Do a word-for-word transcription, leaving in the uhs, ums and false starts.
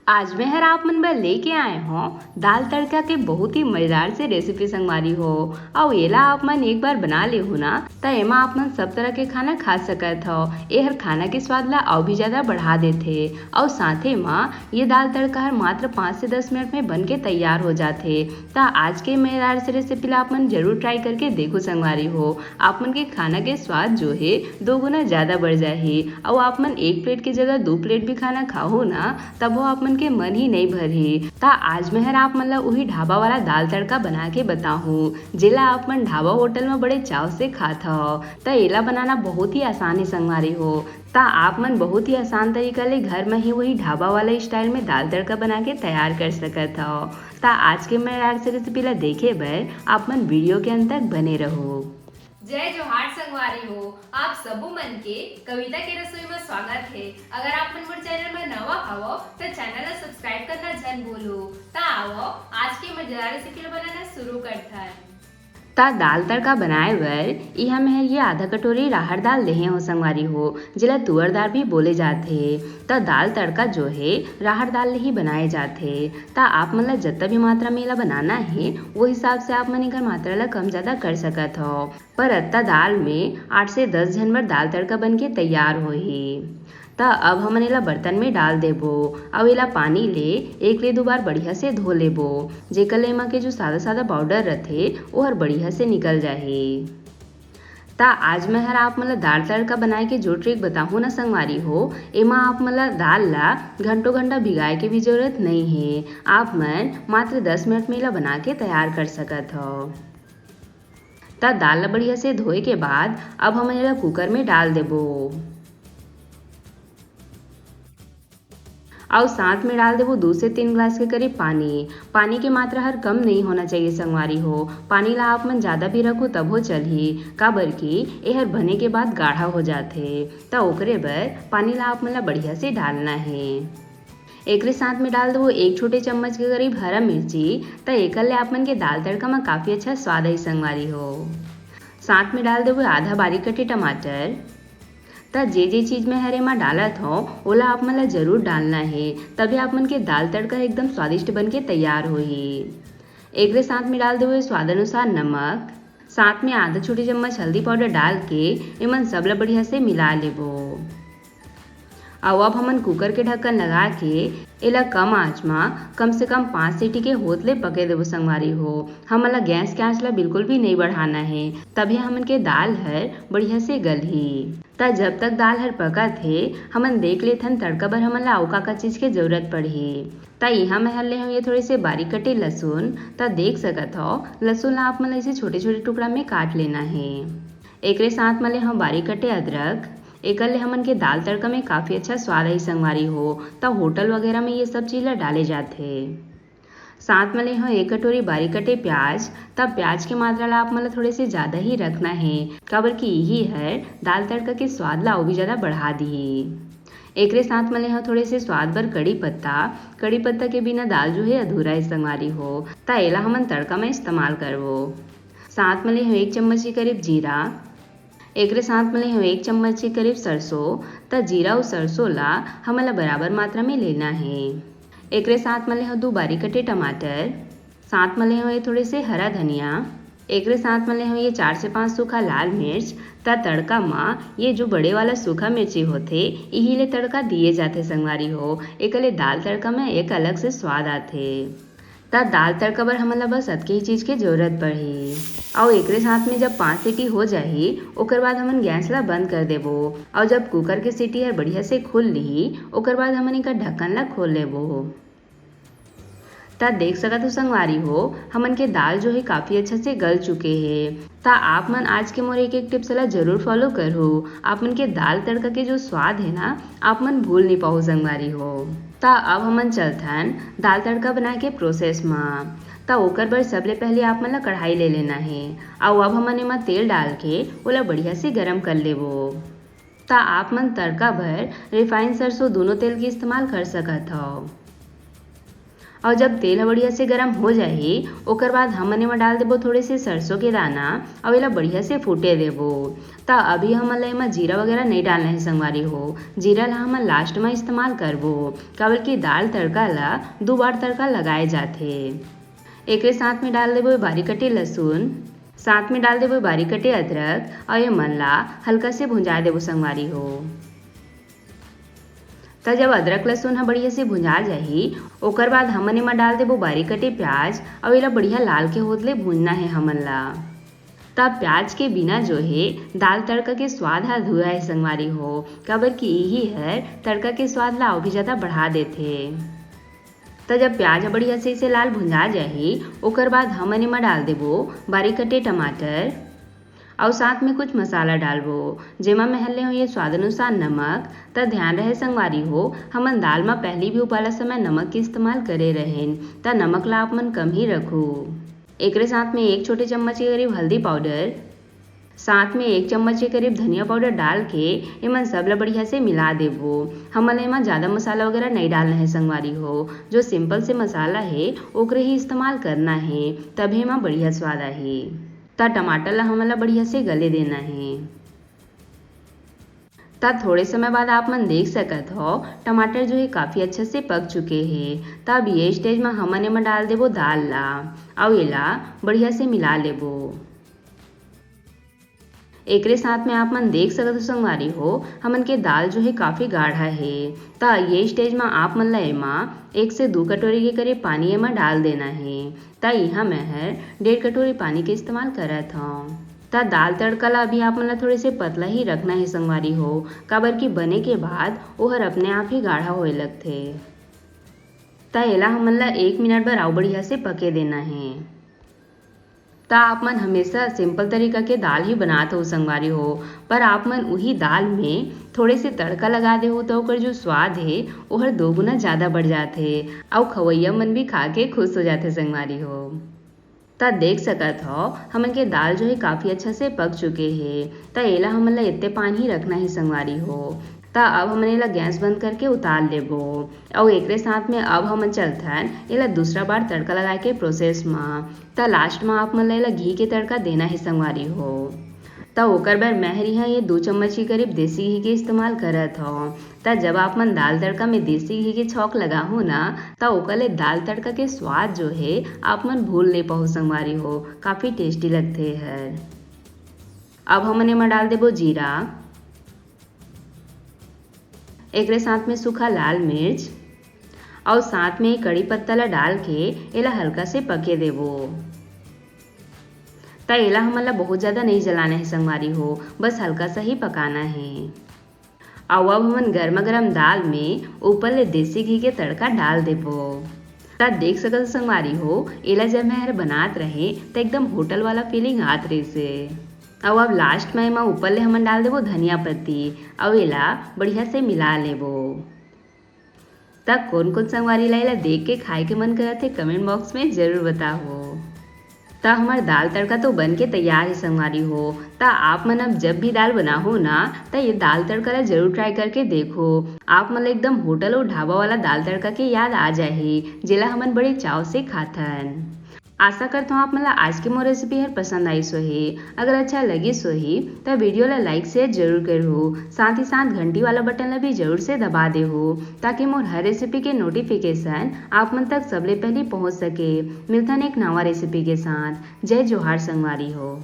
आज मैं हर आप मन बर लेके आए हों दाल तड़का के बहुत ही मजेदार से रेसिपी संगवारी हो। अउ एला आप मन एक बार बना लेहू ना, त एमा आप मन सब तरह के खाना खा सकत हव। एहर खाना के स्वाद ला अउ भी ज्यादा बढ़ा देथे। अउ साथे म ये दाल तड़का हर मात्र पाँच से दस मिनट में बन के तैयार हो जाथे। त आज के मजेदार से रेसिपी ला आप मन जरूर ट्राई करके देखो संगवारी हो। आप मन के खाना के स्वाद जो हे दो गुना ज्यादा बढ़ जाही। अउ आप मन एक प्लेट के जगह दो प्लेट भी खाना खाहू ना, तभो आप मन के मन ही नइ भरही। त आज मैं हर आप मन ला उही ढाबा वाला दाल तड़का बना के बताहूँ, जेला आप मन ढाबा होटल म बड़े चाव से खात हव। त एला बनाना बहुत ही आसान हे संगवारी हो। त आप मन बहुत ही आसान तरीका ले घर म ही वही ढाबा वाला स्टाइल में दाल तड़का बना के तैयार कर सकत हव। त आज के मजेदार से रेसिपी ला देखे बर आप मन वीडियो के अंत तक बने रहो। जय जोहार संगवारी हो, आप सबो मन के कविता के रसोई में स्वागत हे। अगर आप मन मोर चैनल में नवा हवो, त चैनल ला सब्सक्राइब करना झन भूलो। त आवो, आज के मजेदार रेसिपी ला बनाना शुरू करथन। त दाल तड़का बनाए बर इहाँ मैं ये आधा कटोरी राहड़ दाल लेहे हो संगवारी हो, जेला तुअर दाल भी बोले जाथे। त दाल तड़का जो हे राहड़ दाल ले ही बनाए जाथे। त आप मन ला जतना भी मात्रा में एला बनाना हे, वो हिसाब से आप मन एकर मात्रा ला कम ज्यादा कर सकत हव। पर अत्ता दाल में आठ से दस झन बर दाल तड़का बन के तैयार होही। त अब हमन एला बर्तन में डाल देबो, अउ एला पानी ले एक ले दो बार बढ़िया से धो लेबो, जेकर ले एमा के जो सादा सादा पाउडर रथे, ओहर बढ़िया से निकल जाही। त आज मैं हर आप मन ला दाल तड़का बनाए के जो ट्रिक बताहूँ ना संगवारी हो, एमा आप मन ला दाल ला घंटों घंटा भिगाए के भी जरूरत नइ हे। आप मन मात्र दस मिनट में एला बना के तैयार कर सकत हव। त दाल ला बढ़िया से धोए के बाद अब हमन एला कुकर में डाल देबो। अउ साथ में डाल देबो दू से तीन गिलास के करीब पानी। पानी के मात्रा हर कम नइ होना चाहिए संगवारी हो। पानी ला आप मन ज्यादा भी रखो तभो चलही, काबर कि एहर बने के बाद गाढ़ा हो जाथे। त ओकरे बर पानी ला आप मन ला बढ़िया से डालना हे। एकरे साथ में डाल देबो एक छोटे चम्मच के करीब हरा मिर्ची। त एकर ले आप मन के दाल तड़का म काफी अच्छा स्वाद आई संगवारी हो। साथ में डाल देबो आधा बारीक कटे टमाटर। त जे जे चीज मैं हर एमा डालत हव, ओला आप मन ला जरूर डालना हे, तभे आप मन के दाल तड़का एकदम स्वादिष्ट बन के तैयार होही। एकरे साथ में डाल देबो स्वाद अनुसार नमक। साथ में आधा छोटी चम्मच हल्दी पाउडर डाल के एमन सब ला बढ़िया से मिला लेबो। अउ अब हमन कुकर के ढक्कन लगा के एला कम आंच म कम से कम पाँच सीटी के होत ले पके देबो संगवारी हो। हमन ला गैस के आंच ला बिल्कुल भी नइ बढ़ाना हे, तभे हमन के दाल हर बढ़िया से गलही। त जब तक दाल हर पकत हे, हमन देख लेथन तड़का बर हमन ला अउ का का चीज के जरूरत पड़ही। त इहाँ मैं हर ले हव ये थोड़े से बारीक कटे लहसुन। त देख सकत हव, लहसुन ला आप मन ला ऐसे छोटे-छोटे टुकड़ा में काट लेना हे। एकरे साथ म ले हव बारीक कटे अदरक। एकर ले हमन के दाल तड़का में काफी अच्छा स्वाद आई संगवारी हो। त होटल वगैरह में ये सब चीज ला डाले जाथे। साथ म ले हव एक कटोरी बारीक कटे प्याज। त प्याज के मात्रा ला आप मन ला थोड़े से ज्यादा ही रखना हे, काबर कि इही हर दाल तड़का के स्वाद ला अउ भी ज्यादा बढ़ा दिही। एकरे साथ म ले हव थोड़े से स्वाद बर कड़ी पत्ता। कड़ी पत्ता के बिना दाल जो हे अधूरा हे संगवारी हो, त एला हमन तड़का म इस्तेमाल करबो। साथ म ले हव एक चम्मच के करीब जीरा। एकरे साथ म ले हव एक चम्मच के करीब सरसों। त जीरा अउ सरसों ला हमन ला बराबर मात्रा में लेना हे। एकरे साथ म ले हव दू बारीक कटे टमाटर। साथ म ले हव ये थोड़े से हरा धनिया। एकरे साथ म ले हव ये चार से पाँच सूखा लाल मिर्च। त तड़का म ये जो बड़े वाला सूखा मिर्ची होथे, इही ले तड़का दिए जाथे संगवारी हो। एकर ले दाल तड़का म एक अलग से स्वाद आथे। त दाल तड़का बर हमन ला बस अतके ही चीज के जरूरत पड़ही। अउ एकरे साथ में जब पाँच सीटी हो जाही, ओकर बाद हमन गैस ला बंद कर देबो। अउ जब कुकर के सीटी हर बढ़िया से खुल लिही, ओकर बाद हमन एकर ढक्कन ला खोल लेबो। त देख सकत हो संगवारी हो, हमन के दाल जो हे काफी अच्छा से गल चुके हे। त आप मन आज के मोर एक एक टिप्स ला जरूर फॉलो करहू। आप मन के दाल तड़का के जो स्वाद हे ना, आप मन भूल नहीं पाहू संगवारी हो। त अब हमन चलथन दाल तड़का बनाए के प्रोसेस म। त ओकर बर सबले पहले आप मन ला कढ़ाई ले लेना हे, अउ अब हमन एमा तेल डाल के ओला बढ़िया से गरम कर लेबो। त आप मन तड़का बर रिफाइन सरसों दोनों तेल के इस्तेमाल कर सकत हव। अउ जब तेल ह बढ़िया से गरम हो जाही, ओकर बाद हमन एमा डाल देबो थोड़े से सरसों के दाना, अउ एला बढ़िया से फूटे देबो। त अभी हमन ल एमा जीरा वगैरह नइ डालना हे संगवारी हो, जीरा ला हमन लास्ट म इस्तेमाल करबो, काबर कि दाल तड़का ला दू बार तड़का लगाए जाथे। एकरे साथ में डाल देबो बारीक कटे लहसुन, साथ में डाल देबो बारीक कटे अदरक, अउ ये मन ला हल्का से भुंजा देबो संगवारी हो। त जब अदरक लहसुन ह बढ़िया से भुंजा जाही, ओकर बाद हमन एमा डाल देबो बारीक कटे प्याज, अउ एला बढ़िया लाल के होत ले भूंजना हे हमन ला। त प्याज के बिना जो हे दाल तड़का के स्वाद ह अधूरा हे संगवारी हो, काबर कि इही हर तड़का के स्वाद ला अउ भी ज्यादा बढ़ा देथे। त जब प्याज ह बढ़िया से इसे लाल भुंजा जाही, ओकर बाद हमन एमा डाल देबो बारीक कटे टमाटर, अउ साथ में कुछ मसाला डालबो, जेमा मैं हल्ले हों ये स्वाद अनुसार नमक। त ध्यान रहे संगवारी हो, हमन दाल म पहली भी उबाला समय नमक के इस्तेमाल करे रहेन, त नमक ला आप मन कम ही रखू। एकरे साथ में एक छोटे चम्मच के करीब हल्दी पाउडर, साथ में एक चम्मच के करीब धनिया पाउडर डाल के एमन सब ला बढ़िया से मिला देबो। हमन ला एमा ज्यादा मसाला वगैरह नइ डालना हे संगवारी हो, जो सिंपल से मसाला हे ओकरे ही इस्तेमाल करना हे, तभे एमा बढ़िया स्वाद आही। त टमाटर ला हमन ला बढ़िया से गले देना हे। त थोड़े समय बाद आप मन देख सकत हो, टमाटर जो हे काफी अच्छा से पक चुके हे। त अब ये स्टेज म हमन एमा डाल देबो दाल ला, अउ एला बढ़िया से मिला लेबो। एकरे साथ में आप मन देख सकत हो संगवारी हो, हमन के दाल जो हे काफी गाढ़ा हे। त ये स्टेज म आप मन ला एमा एक से दू कटोरी के करीब पानी एमा डाल देना हे। त इहाँ मैं हर डेढ़ कटोरी पानी के इस्तेमाल करत हौं। त दाल तड़का ला अभी आप मन ला थोड़े से पतला ही रखना हे संगवारी हो, काबर कि बने के बाद ओहर अपने आप ही गाढ़ा होए लगथे। त एला हमन ला एक मिनट बर अउ बढ़िया से पके देना हे। त आप मन हमेशा सिंपल तरीका के दाल ही बनात हो संगवारी हो, पर आप मन उही दाल में थोड़े से तड़का लगा देहू त ओकर जो स्वाद हे ओहर दो गुना ज्यादा बढ़ जाथे, अउ खवैया मन भी खा के खुश हो जाथे संगवारी हो। त देख सकत हो, हमन के दाल जो हे काफी अच्छा से पक चुके हे। त एला हमन ला इतने पानी ही रखना हे संगवारी हो। त अब हमन एला गैस बंद करके उतार लेबो। अउ एकरे साथ में अब हमन चलथन एला दूसरा बार तड़का लगाए के प्रोसेस म। त लास्ट म आप मन ला एला घी के तड़का देना हे संगवारी हो। त ओकर बर मैं हर इहाँ ये दू चम्मच के करीब देसी घी के इस्तेमाल करत हौं। त जब आप मन दाल तड़का में देसी घी के छौंक लगाहू ना, त ओकर ले दाल तड़का के स्वाद जो हे आप मन भूल नइ पाहू संगवारी हो, काफी टेस्टी लगथे हर। अब हमन एमा डाल देबो जीरा, एकरे साथ में सूखा लाल मिर्च अउ साथ में कड़ी पत्ता ला डाल के एला हल्का से पके देबो। त एला हमन ला बहुत ज्यादा नइ जलाना हे संगवारी हो, बस हल्का सा ही पकाना हे। अउ अब हमन गरमा गरम दाल में ऊपर ले देसी घी के तड़का डाल देबो। त देख सकत हो संगवारी हो, एला जब मैं हर बनात रहे त एकदम होटल वाला फीलिंग आत रहिसे। अउ अब लास्ट में एमा ऊपर ले हमन डाल देबो धनिया पत्ती, अउ एला बढ़िया से मिला लेबो। त कोन कोन संगवारी ला एला देख के खाए के मन करत हे, कमेंट बॉक्स में जरूर बताओ। त हमर दाल तड़का तो बन के तैयार हे संगवारी हो। त आप मन अब जब भी दाल बनाहो ना, त ये दाल तड़का ला जरूर ट्राई करके देखो। आप मन ला एकदम होटल अउ ढाबा वाला दाल तड़का के याद आ जाही, जेला हमन बड़े चाव से खाथन। आशा करत हौं आप मन ला आज के मोर रेसिपी हर पसंद आइस होही। अगर अच्छा लगिस होही, त वीडियो ला लाइक शेयर जरूर करहू, साथ ही साथ घंटी वाला बटन ला भी जरूर से दबा देहू, ताकि मोर हर रेसिपी के नोटिफिकेशन आप मन तक सबले पहली पहुंच सके। मिलथन एक नवा रेसिपी के साथ। जय जोहार संगवारी हो।